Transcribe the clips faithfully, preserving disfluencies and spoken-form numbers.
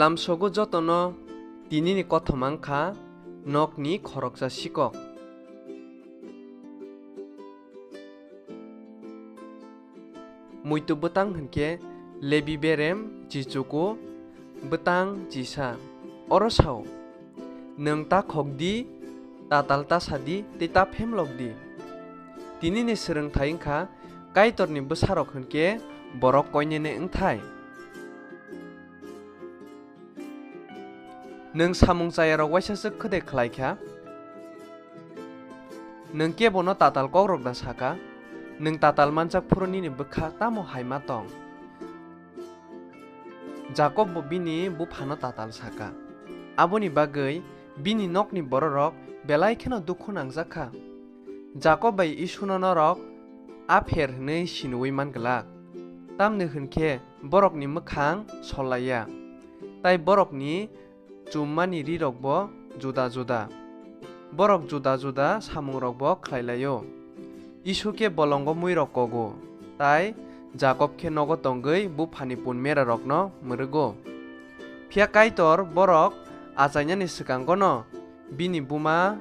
Lamsogo jotono tinini kothoma wngkha nokni khoroksa sikok. Muitu bwtang hwnkhe Lebi berem chichuku bwtang chisa. Oro sao, "Nwng ta khok di, tatal ta sa di tei ta phemlok di." Tinini swrwngthai wngkha Kaitorni bwsarok hwnkhe borok koinene wngthai. Nwng samung chayarok waisa swk khwde khlai kha? Nwng kebono tatal kokrok da saka? Nwng tatal manjak phuru nini bwkha tamo hai ma tong? Jakob bo bini buphano tatal saka. Aboni bagwi bini nokni bororok belai kheno dukhu nangjak kha. Jakob bai Isuno norok Apher hwnwi siniui man glak, tamni hwn khe borokni mwkhang sol laiya, tai borokni chummani rirokbo juda juda. Borok juda juda samungrokbo khlai lai-o. Isu khe bolongo muirok kogo, tai Jakob khe nogo tongwi buphani pun merarokno mwrwgo. Phiya Kaitor borok achainani swkangono bini buma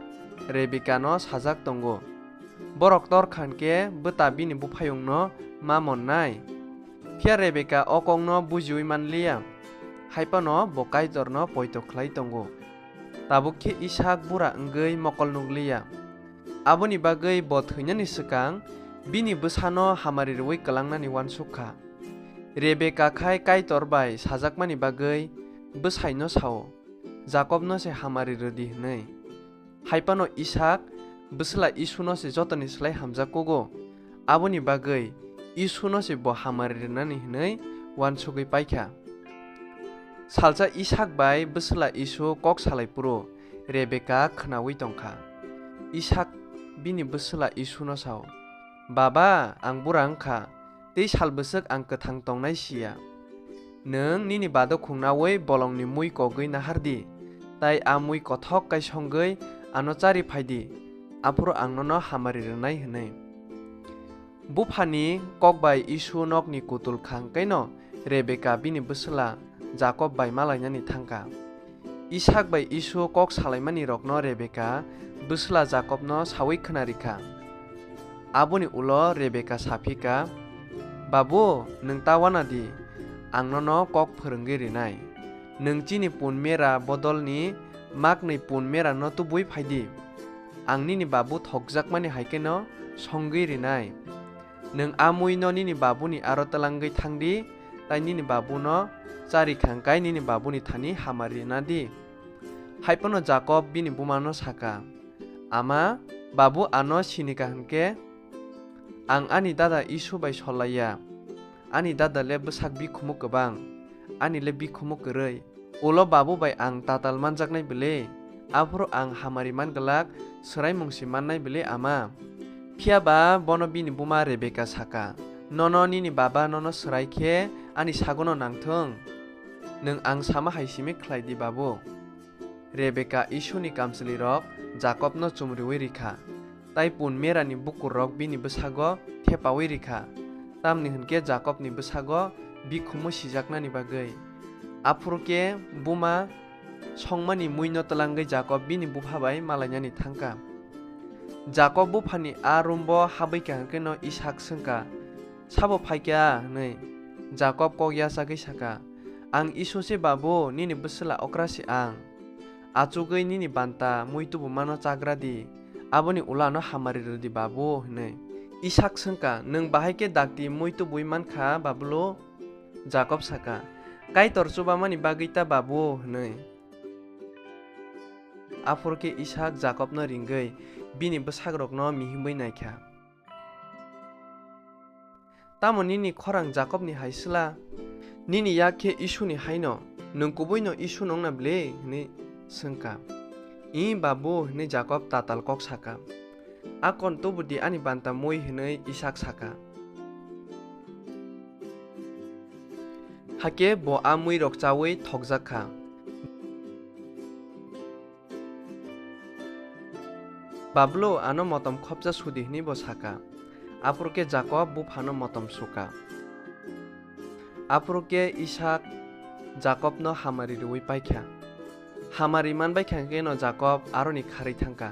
Rebekano sajak tongo. Borok tor khan khe bwta bini buphayungno ma monnai. Phiya Rebeka o kokno bujiui man liya, hai phano bo Kaitorno poito khlai tongo. Tabuk khe Isak bura wngwi mokol nuk liya. Aboni bagwi bo thwinani swkang bini bwsano hamari rwui kwlangnani uansuk kha. Rebeka khai Kaitor bai sajakmani bagwi bwsaino sao, "Jakobno se hamari rw di," hwnwi. Hai phano Isak bwsla Isuno se jotoni slai hamjak kugo, aboni bagwi Isuno se bo hamari rwnani hwnwi uansugwi pai kha. Salsa Isak bai bwsla Isu kok salai phuru Rebeka khnaui tong kha. Isak bini bwsla Isuno sao, "Baba, ang bura wng kha, tei sal bwswk ang kwthang tongnai si ya. Nwng nini bado khungnaui bolongni mui kogwi nahar di, tai a mui kothok kaisongwi ano chari phai di, aphuru ang nono hamari rwnai," hwnwi. Buphani kok bai Isu nokni kutul kha hwnkhe no Rebeka bini bwsla Jakob bai malainani thang kha. Isak bai Isu kok salaimanirokno Rebeka bwsla Jakobno saui khna ri kha. Aboni ulo Rebeka sa phi kha, "Babu, nwng ta uana di, ang nono kok phrwngwi rinai. Nwng chini pun mera bodolni maknwi pun merano tubui phai di. Ang nini babu thokjakmani hai kheno songwi rinai. Nwng a muino nini babuni aro twlangwi thang di, tai nini babuno chari kha hwnkhe nini babuni thani hamari rwna di." Hai phano Jakob bini bumano sa kha, "Ama, babu ano sini kha hwnkhe, ang ani dada Isu bai sol lai ya. Ani dada le bwsak bikhumu kwbang, ani le bikhumu kwrwi. Ulo babu bai ang tatal manjaknai bwle, aphuru ang hamari man glak swraimung se mannai bwle ama." Phiya ba bono bini buma Rebeka sa kha, "Nono nini baba nono swrai khe ani sagono nang thung. Nwng ang sama hai simi khlai di, babu." Rebeka Isuni kamchwlwirok Jakobno chumriui ri kha. Tai pun merani bukurrok bini bwsago thepaui ri kha, tamni hwn khe Jakobni bwsago bikhumu sijaknani bagwi. Aphuru khe buma songmani muino twlangwi Jakob bini bupha bai malainani thang kha. Jakob buphani a rumbo habwi kha hwn kheno Isak swng kha, "Sabo phai kha?" hwnwi. Jakob kok yachagwi sa kha, "Ang Isu se babu, nini bwsla okra se ang. Achugwi nini banta mui tubumano chagra di, aboni ulo ano hamari rw di, babu," hwnwi. Isak swng kha, "Nwng bahai khe dakti mui tubui man kha, babulo?" Jakob sa kha, "Kaitor chubamani bagwi ta, babu," hwnwi. Aphuru khe Isak Jakobno ringwi bini bwsakrokno mihimwi nai kha. "Tamo nini khorang Jakobni hai swla? Nini yak khe Isuni haino, nwng kubuino Isu nongna bwle?" hwnwi swng kha. "Ih, babu," hwnwi Jakob tatal kok sa kha. "Akon tubu di ani banta mui," hwnwi Isak sa kha. Hakhe bo a muirok chaui thokjak kha. "Babulo, ano motom khopsa sudi," hwnwi bo sa kha. Aphuru khe Jakob buphano motom su kha. Aphuru khe Isak Jakobno hamari rwui pai kha. Hamari man bai kha hwnkhe no Jakob aroni kharwi thang kha.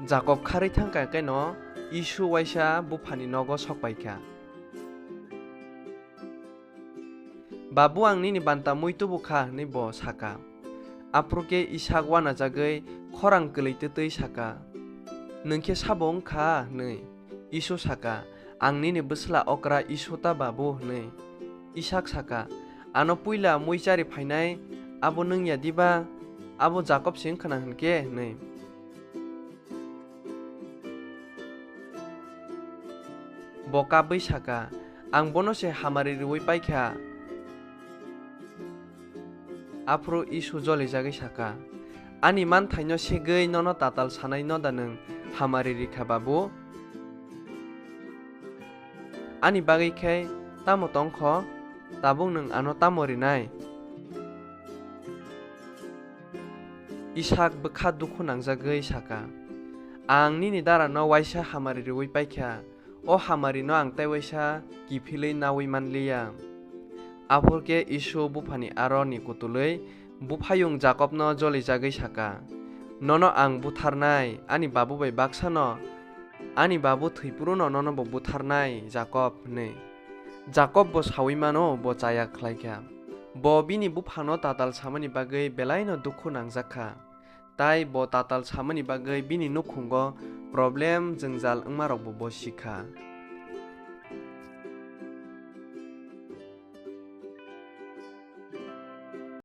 Jakob kharwi thang kha hwnkhe no Isu waisa buphani nogo sok pai kha. "Babu, ang nini banta mui tubu kha," hwnwi bo saka. Aphuru khe Isak uanajagwi khorang kwlwi twtwi saka, "Nwng khe sabo wng kha?" hwnwi. Isu saka, "Ang nini bwsla okra Isu ta, babu," hwnwi. Isak saka, "Ano puila mui chari phainai abo nwng ya diba? Abo Jakob se wng khna hwn khe?" hwnwi. Bo kabwi saka, "Ang bono se hamari rwui pai kha." Aphuru Isu jolijagwi saka, "Ani manthaino segwi nono tatal sanai no da nwng hamari rikha, babu? Ani bagwi khe tamo tong kho? Tabuk nwng ano tamo rinai?" Isak bwkha dukhu nangjagwi saka, "Ang nini darano waisa hamari rwui pai kha, o hamarino ang tei waisa kiphilwi naui man liya." Aphuru khe Isu buphani aroni kutulwi buphayung Jakobno jolijagwi saka, "Nono ang butharnai, ani babu bai baksano, ani babu thwi phuru'-no nono bo butharnai, Jakob," hwnwi. Jakob bo saui mano bo chaya khlai kha. Bo bini buphano tatal samani bagwi belaino dukhu nangjak kha. Tai bo tatal samani bagwi bini nukhungo problem jwngjal wngmarokbo bo si kha.